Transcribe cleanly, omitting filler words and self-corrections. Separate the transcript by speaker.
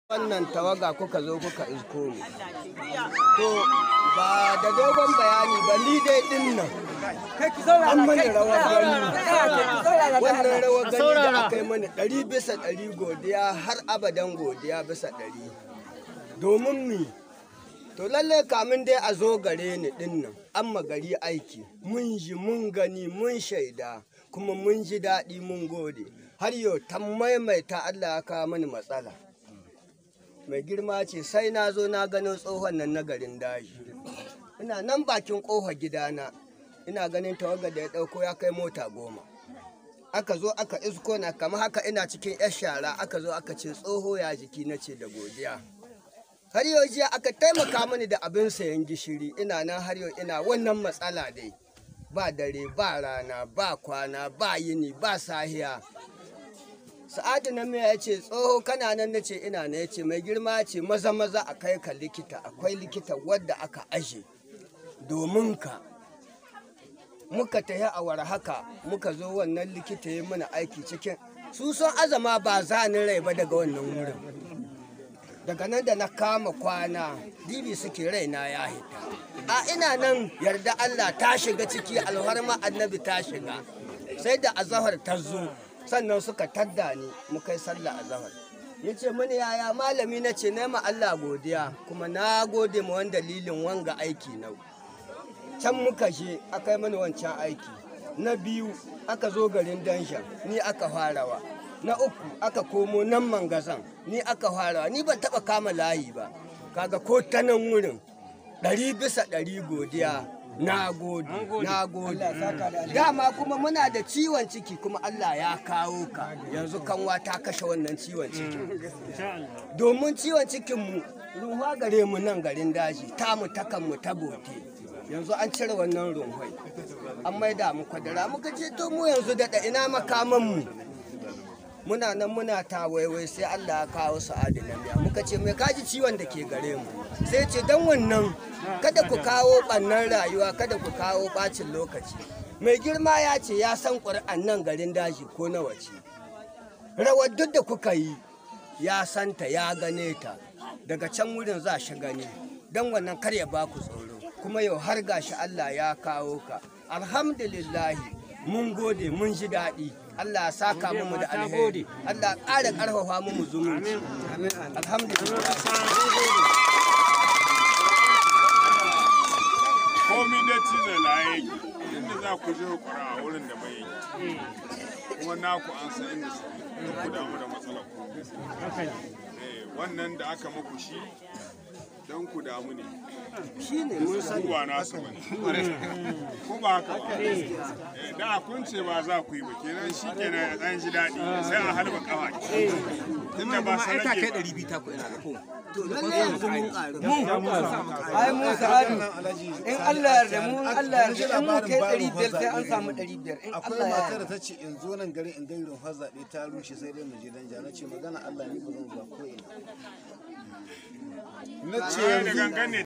Speaker 1: Wannan tawaga kuka zo kuka isko mu. To ba da dogon bayani ba, ni dai din nan an mani rawar gani. Wannan rawar gani da aka yi mani, 100% godiya, har abadan godiya bisa ɗari. Domin mi? To lalle kamin dai a zo gare ni din nan, an magari aiki, mun ji, mun gani, mun shaida, kuma mun ji daɗi, mun gode. Har yau ta maimaita, Allah ya kawo mani matsala. Mai girma ce sai na zo na gano tsohon nan na garin daji. Ina nan bakin ƙofar gidana, ina ganin tawagar da ya ɗauko ya kai mota 10. Aka zo aka isko na kama haka, ina cikin 'yar shara, aka zo aka ce, "Tsoho, ya jiki?" Na ce, "Da godiya." Har yau jiya aka taimaka mani da abin sayan gishiri. Ina nan har yau ina wannan matsala dai, ba dare ba rana, ba kwana ba yini ba sahiya. Sa'adu na miya ya ce, "Tsoho, kana nan?" Na ce, "Ina na." Ya ce, "Mai girma ce maza maza a kai ka likita, akwai likita wadda aka aje domin ka." Muka tafi a war haka, muka zo wannan likita ya mana aiki cikin su sun azama ba za ni rai ba daga wannan wurin. Daga nan da na kama kwana dibi suke raina ya hita. A ina nan, yarda Allah ta shiga ciki, alfarma Annabi ta shiga. Sai da azahar ta zo sannan suka tadda ni, muka yi sallah azahar. Ya ce mini, "Yaya malami?" Na ce, "Ma Allah godiya, kuma na gode ma wani dalilin wanga aiki nau." Can muka je aka yi mani wancan aiki. Na biyu aka zo garin Danshan, ni aka farawa. Na uku aka komo nan Mangazan, ni aka farawa. Ni ban taba kama layi ba. Kaga ko ta nan wurin, 100% godiya, na gode, na gode. Dama kuma muna da ciwon ciki, kuma Allah ya kawo ka yanzu, kanwa ta kashe wannan ciwon ciki. Domin ciwon cikin mu ruwa gare mu nan garin daji, ta mu takan mu ta bote. Yanzu an cire wannan runhwai, an maida mu kwadara. Muka ce, to mu yanzu daɗa ina makaman mu? Muna nan muna ta waiwai, sai Allah ya kawo Sa'adu na miya. Muka ce mai, "Kaji ciwon da ke gare mu." Sai ce, "Dan wannan kada ku kawo ɓannan rayuwa, kada ku kawo ɓacin lokaci. Mai girma ya ce ya san ƙuri'an nan garin daji ko nawa ce. Rawar duk da kuka yi ya santa, ya gane ta. Daga can wurin za shi gani, don wannan kar ya ba ku tsoro." Kuma yau har gashi Allah ya kawo ka, alhamdulillahi, mun gode, mun ji daɗi. Allah ya saka mu da alheri, Allah ya ƙara ƙarfafa mu zumunci. Alhamdulillah.
Speaker 2: Komi da cizon laye yake, inda za ku je ƙura a wurin da mai yake, kuma naku an san inda su ku damu da matsalar ku. Wannan da aka muku shi don ku damu ne.
Speaker 1: Shi ne mun sani.
Speaker 2: Ku ba nasu ba ne, ko ba haka ba? Da kun ce ba za ku yi ba, kenan shi kenan an ji daɗi, sai a halba kafa tunda ba sa rage ba.
Speaker 3: 200 ta ku ina ga ko.
Speaker 1: To lalle yanzu mun ƙaru.
Speaker 4: Ai mu Sa'adu, in Allah ya yarda, mu in Allah ya yarda, in mu kai 500 sai an samu 500 in
Speaker 5: Akwai
Speaker 4: Allah ya
Speaker 5: matar da
Speaker 4: yarda.
Speaker 5: ta ce in zo nan garin in gani rumfar zaɓe ta rushe, sai dai mu je Danja. Na ce, magana Allah, ni ba zan zuwa ko ina. Na ce
Speaker 2: Ai, da
Speaker 5: yanzu
Speaker 2: gangan ne.